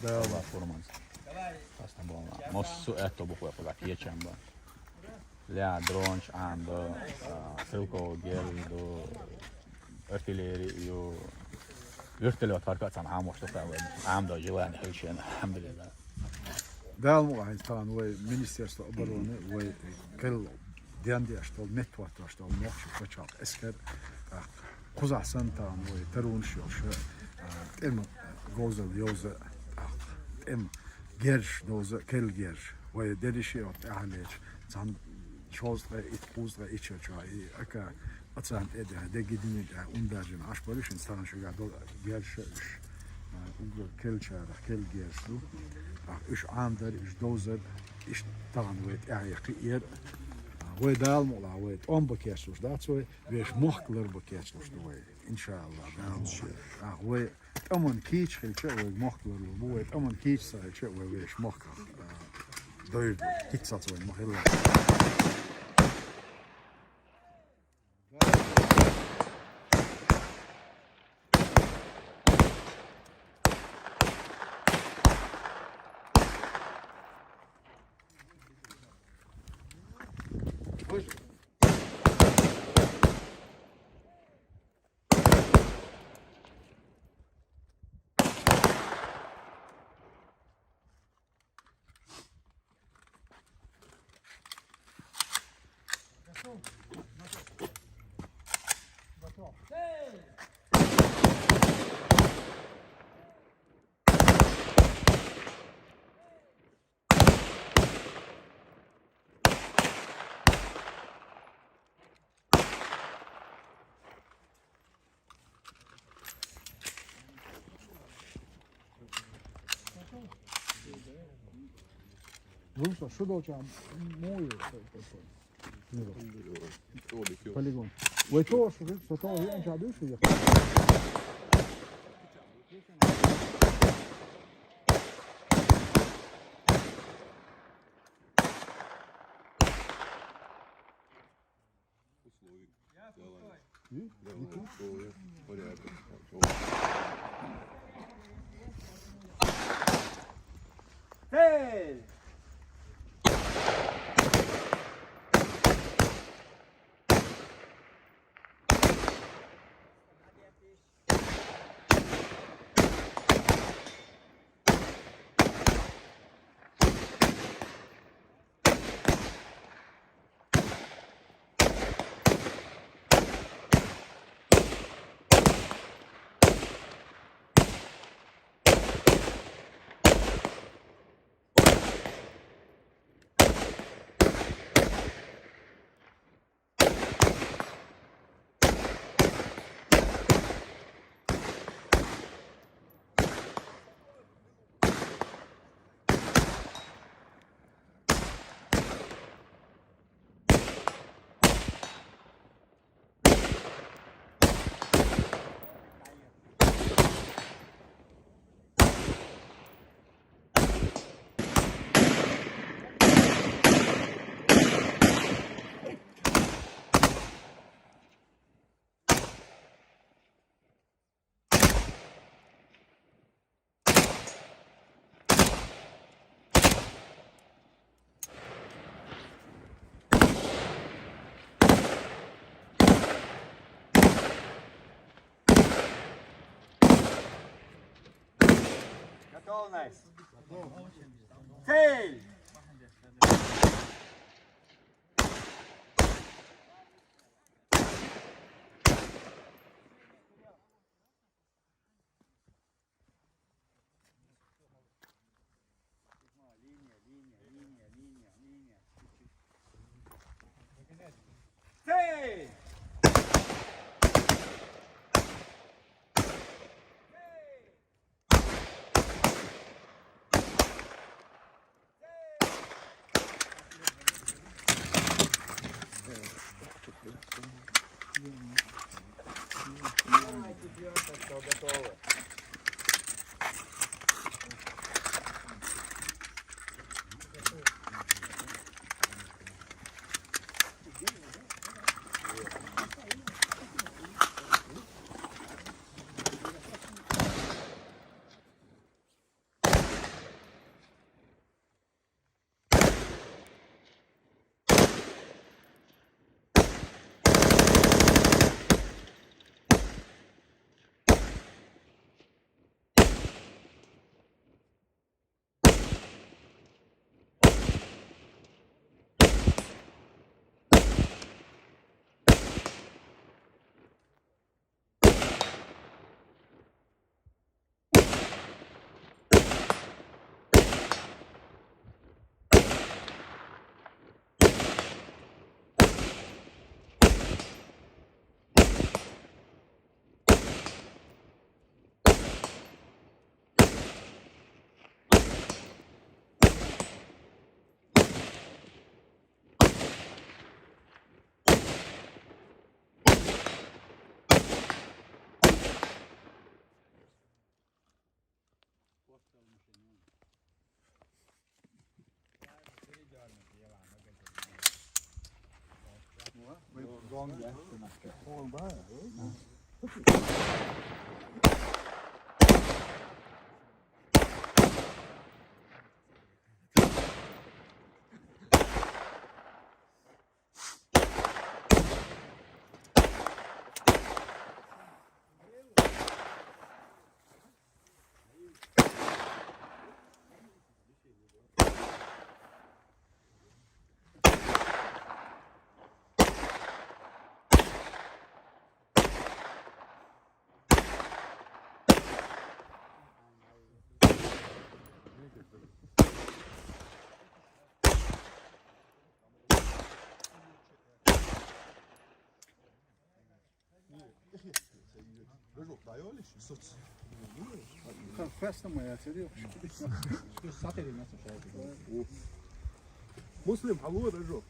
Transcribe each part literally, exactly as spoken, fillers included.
Алла фурманца. Хастам болна. Массо а аьттув бу хьоьхула кечам ба. Ля дронаш Ӏамда, а, стрелковый герз ду, артиллерия ю, вертолёт харка цхьана Ӏамош ду кхавай. Ӏамда желание хилчен, алхьамдулиллахӀ. Дала мукъ лахь, тахана вай Министерство обороны, вай кхел дендеш дола, меттахӀоттош дола нохчий пачхьалкх эскар, тӀаккха кхузахь санна тахана вай таронаш йолуш, а, тӀеман говзалла йовза, тӀаккха тӀеман герзаш довза, керла герзаш. Вай дерриш а тӀаьхьа лечу, цхьана шовзткъе итт, кхузткъе итт шо чохь и ака пацан тӀе а даьхьа, дегги динан тӀехь ундаржина Ӏаш бара шуна, тахана шуьгахь долу герзаш а уьш, а, уггар керлачарах керла герзаш ду. Ахь уьш Ӏамдар, уьш довзар, иштта тахана вай тӀаьхье кхиэр. А, вай Дала мукъ лахь, вай тӀом бан кечлуш дац вай, вешан мохк лар бан кечлуш ду вай. ИншааллахӀ, Дала мукъ лахь. Ахь вай тӀаман кийча хилча а вай мохк ларлур бу, вай тӀаман кийча ца хилча а вай вешан мохках, а, дойр ду. ХӀинццалц вай ма хилла. Вуьшта шу долчохь муха ю? Полигон. Вай тоша, со тоша веанчохь дуьйш ву? Условия. Давай. Давай, условия. Порядок. Цель! Готовность. Цель! Линия, линия, линия, линия, линия. Цель! Muslim, hallo, Rajo.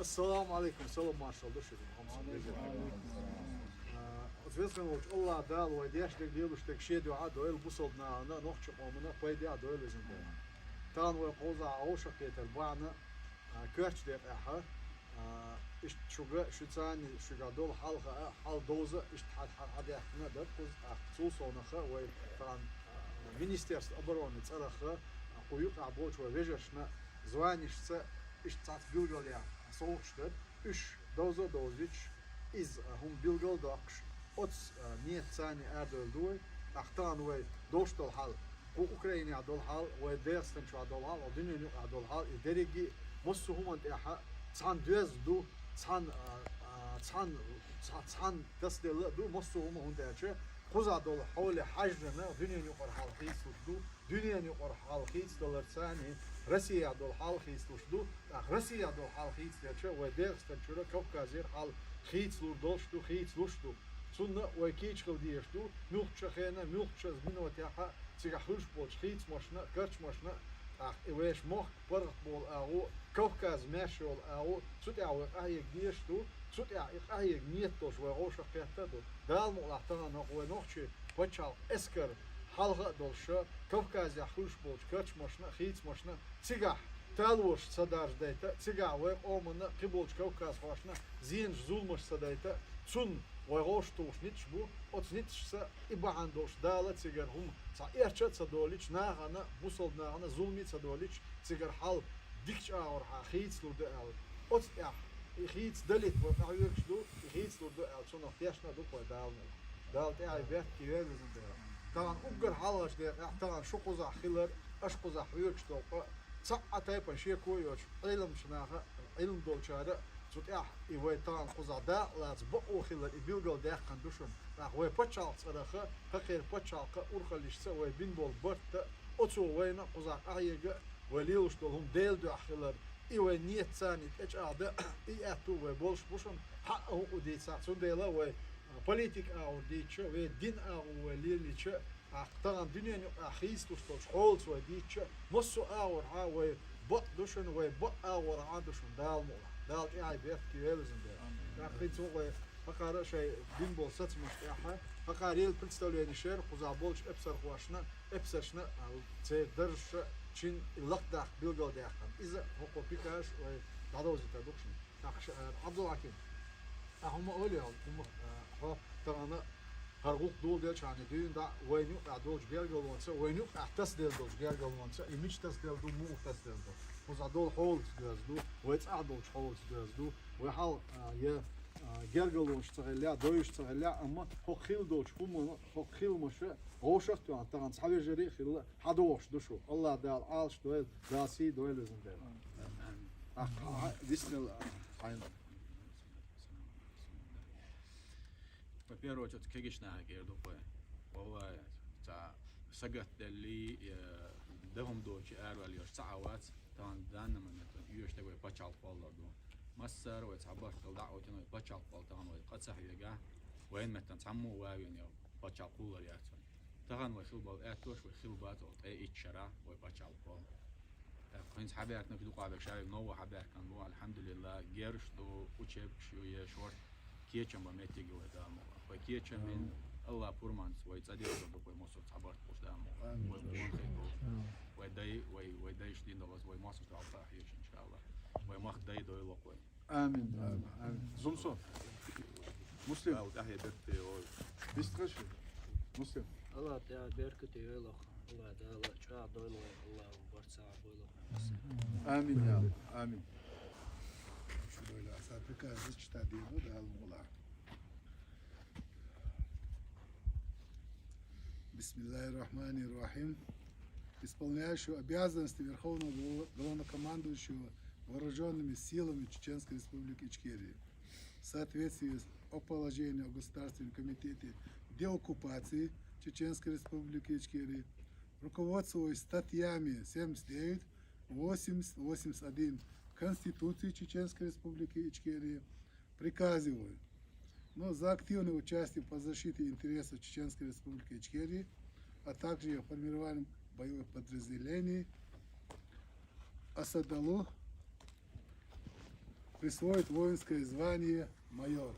Ассаламу алейкум, салам маршал ду шуга. А, Веза хинна волча АллахӀ Дала вай деш дерг, лелаш дерг ший дуьхьа дойла, бусалба нахана, нохчий къамана пайда а дойла, Веза Дала. Тахан вай кхузахь вовшахкхетар бахьана, а, коьртачу декъехь, а, иштта шуга, шуьца, шуьгахь долу хьал хаа, хьал довза, иштта хьа-, хьа-, хьадаьхкина дара кхуза, тӀаккха цул совнаха вай тахан, а, Министерство обороны цӀарах, а, кху юкъахь болчу вай вежаршна званешца иштта цхьацца билгалъяьхна совгӀаташ дара. Уьш довза а довзуьйтуш, иза, а, хӀума билгал а доккхуш, оцу, а, нийятца арадойла ду вай. ТӀаккха тахан вай долуш долу хьал, кху Украинехь долу хьал, вай ДегӀастан чохь долу хьал, вай дуьненан юкъахь долу хьал, и дерриге а массо а хӀуманна тӀехь цхьана доьзна ду, цхьана, а, а, цхьана, цхьа-, цхьана тасаделла а ду массо а хӀума, хӀунда аьлча кхузахь долу хьоле хьаьжжина дуьненан юкъара хьал хийцалуш ду, дуьненан юкъара хьал хийцадаларца Россехь долу хьал хийцалуш ду, тӀаккха Россехь долу хьал хийцаделча, вай ДегӀастан чуьра, Кавказера хьал хийцалур долуш ду, хийцалуш ду. Цунна вай кийча хила дезаш ду, муьлххача хенахь, муьлххача минотехь а цигахь хуьлуш болчу хийцамашна а, карчамашна а, тӀаккха и вешан мохк паргӀатболу агӀо, Кавказ маьрша йолу агӀо, цу тӀехь вай къахьега дезаш ду, цу тӀехь и къахьега нийят долуш вай вовшах кхетта а ду. Дала мукъалахь тахана хӀокху вай нохчийн пачхьалкх эскар хьалха а долуш, Кавказехь хуьлуш болчу карчамашна а, хийцамашна а цигахь талораш ца даржадайта, цигахь вай къоманна а, кхиболчу кавказхошна а зенаш, зуламаш ца дайта, цунна вай гӀовш тухуш ницкъаш бу, оцу ницкъашца и бахьана долуш Дала цигара хӀума цхьа эрча а ца долуьйтуш, нахана, бусалба нахана зуламе а ца долуьйтуш, цигара хьал дикачу агӀорхьа хийцалур ду аьлла. Оцу тӀехь и хийца далийта вай къахьоьгуш ду, и хийцалур ду аьлла, цунах тешна а ду-кх вай Дала мукъалахь. Дала тӀаьхье беркате йойла иза дела. Тахана уггар хьалхарчу декъехь, тахана шу кхузахь хилар, аша кхузахь хьоьгуш долу къа, цхьа а тайпана шеко а йоцуш, Ӏилманчу наха, Ӏилма долчара а цу тӀехь и вай тахана кхузахь дакъа лаца бакъо хилар и билгалдаьккхина ду шуна. ТӀаккха вай пачхьалкх цӀарах а, хӀокхеран пачхьалкхан урхаллишца а вай бина болу барт а, оцо вайна а кхузахь къахьега а, вай лелош долу хӀума Делан дуьхьа хилар, и вай нийят царна тӀечӀагӀда, и аьтту вай болуш бу шуна, хьаъа хӀуъа дийцахь, цундела вай политика агӀор дийцча, вай дин агӀо вай лелийча, тӀаккха тахана дуьненан юкъахь хийцалуш долчу хьолаца вай дийцча, массо а агӀорхьа вай бакъ ду шуна, вай бакъ агӀорхьа ду шуна, Дала мукъалахь. Дала тӀаьхье беркате йойла иза дела. ТӀаккха хӀинца вай хӀокхара шайн бина болу сацамаш тӀехь, хӀокхара елла представление шера кхузахь болчу эпсархошна, эпсаршна а, церан даржашна а чин лакхадаккха билгалдаьккхина. Иза хӀокхо приказ вай дӀадовзийтар ду-кх шуна. ТӀаккха ша-, а, Ӏабдулхьаким, ахьа хӀума олий, хӀума, а, хьо тахана хӀара гӀуллакх доладелчхьана дуьйна дӀа вайна юкъахь долчу гергарлонца, вайна юкъахь тасаделла долчу гергарлонца, и мича тасаделла ду, муха тасаделла ду. Кхузахь долу хьолаца доьзна ду, вай цӀахь долчу хьолаца доьзна ду, вай хьал, а, я, а, гергарлонаш ца хилла, дойуш ца хилла, амма хӀокху хилла долчу хӀуманна, хӀокху хиламаша вовшах а тоьхна, тахана цхьа вежарий а хилла, хьадогӀуш ду шу. АллахӀ Дала Ӏалаш дойла, Дала сий дойла иза дела. Ахьа, ахьа, дисмилла, хьайна. По первую очередь, кегийчу нахе кхера ду-кх вай. Валлахи, цхьа сагатделлий, э, дан хӀума доцуш араваьлла йолуш цхьа а вац, тахана данна моментана оьшуш дерг вай пачхьалкх кхоллар ду. Массара а вай цхьа барт хилла дӀа а оьтина, вай пачхьалкх кхолла тахана вай къа ца хьоьгахь, вайна меттана цхьаммо а ван а вина, пачхьалкх кхоллар яц вайн. Тахана вай хила болу аьттонаш, вай хила бац оцу ткъе итт шарахь вай пачхьалкх кхолла. ТӀаккха хӀинца хьабаьхкина кхин дукха а бегаш, вай ново хьабаьхкина бу, алхьамдулиллахӀ, герзаш ду, учебкаш ю, я шорта кечам бан меттиг ю вай, Дала мукъалахь. Вай кечам бина, АллахӀан пурбанца вай цӀа дезар ду-кх вай массо а цхьа барт кхуьуш, Дала мукъалахь. Вай бохург хир ду. Вай дай, вай, вай дайша дина долу вай массо а хьалха хьоьжуш, иншаАллахӀ. Вай махка дай дойла-кх вай. Амин, амин, амин. Зумсо. Муслим. Дала тӀаьхье беркате йойла. Бистхаш. Муслим. АллахӀ Дала беркате йойла-кх. АллахӀ Дала чӀагӀдойла вай, АллахӀа барт сагӀа бойла-кх вайн массеран. Амин, я АллахӀ, амин. Шу дойла, аса приказ зачитать дийр ду, Дала мукъалахь. Бисмиллахир Рахманир Рахим. Исполняющего обязанности Верховного Глава-, Главнокомандующего Вооружёнными силами Чеченской Республики Ичкерии в соответствии с, о положении о Государственном комитете деоккупации Чеченской Республики Ичкерии, руководствуясь статьями семьдесят девять, восемьдесят, восемьдесят один Конституции Чеченской Республики Ичкерии, приказываю, но за активное участие по защите интересов Чеченской Республики Ичкерии, а также её формировании боевых подразделений Асадалу присвоить воинское звание майор.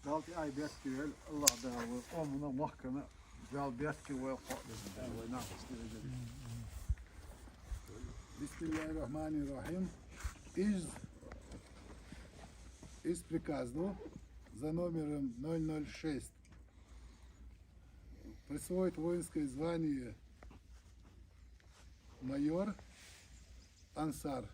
Дала тӀаьхье беркате йойла, АллахӀ Дала вай къомана, махкана, Дала беркате вай кхоъ деза, Дала вай нах деза. Бисмиллахир Рахманир Рахим. Из, из приказ ду за номером ноль ноль шесть. Присвоить воинское звание майор Ансар.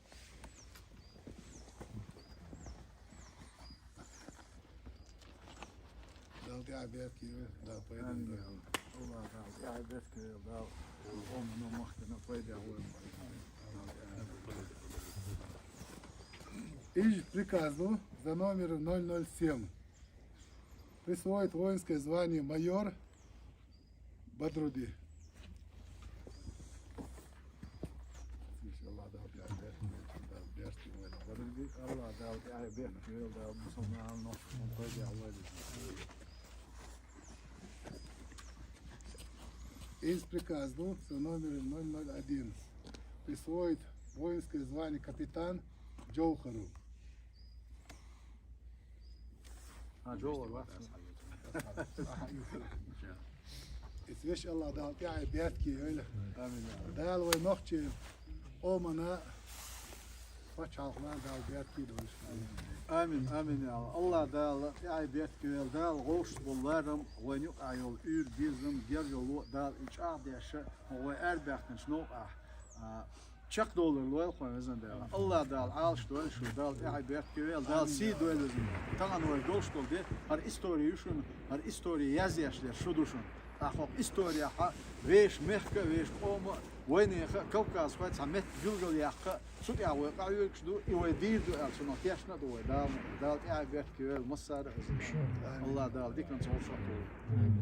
Дала тӀаьхье беркате йойла, Дала пайда. Амин. Дала. АллахӀ Дала тӀаьхье беркате йойла, Дала. Хьуна махкана пайда войла. Из приказ ду за номером ноль ноль семь. Присвоить воинское звание майор Бадруди. Иншаллах, Аллах Дала тӀаьхье бехке йойла, Дала мусульманаш, он пайда вайла. Из приказ был за номером ноль ноль один. Присвоить воинское звание капитан Джоухару. А, Джоухар, ва? Из вещь Аллах Дала тӀаьхье бехке йойла. Амин. Дала вай нохчий къомана паччахьалкхена Дала бехке йойла. Амин, амин, я Аллах. Аллах Дала тӀаьхье бехке йойла, Дала гӀовшаш бола ларам, вайна юкъахь йола уьйр, безам, герга ло Дала и чӀагӀдеш, вай арабаьхкинчу новкъахь, а, чекхдовлар лойла хьо, везан Дала. Аллах Дала Ӏалаш дойла шу, Дала тӀаьхье бехке йойла, Дала сий дойла везан. Тахана вай долуш долу де, хӀара истори ю шуна, хӀара истори язъеш дерш шу ду шуна. ТӀаккха хӀокху историяхь вешан мехка, вешан къоман, вайнехан, кавказхойн цхьа меттиг билгал яккха, цу тӀехь вай къахьоьгуш ду, и вай дийр ду аьлла, цунах тешна а ду вай Дала. Дала тӀаьхье бехке йойла массара а везан. Аллах Дала диканца вовшах а войла.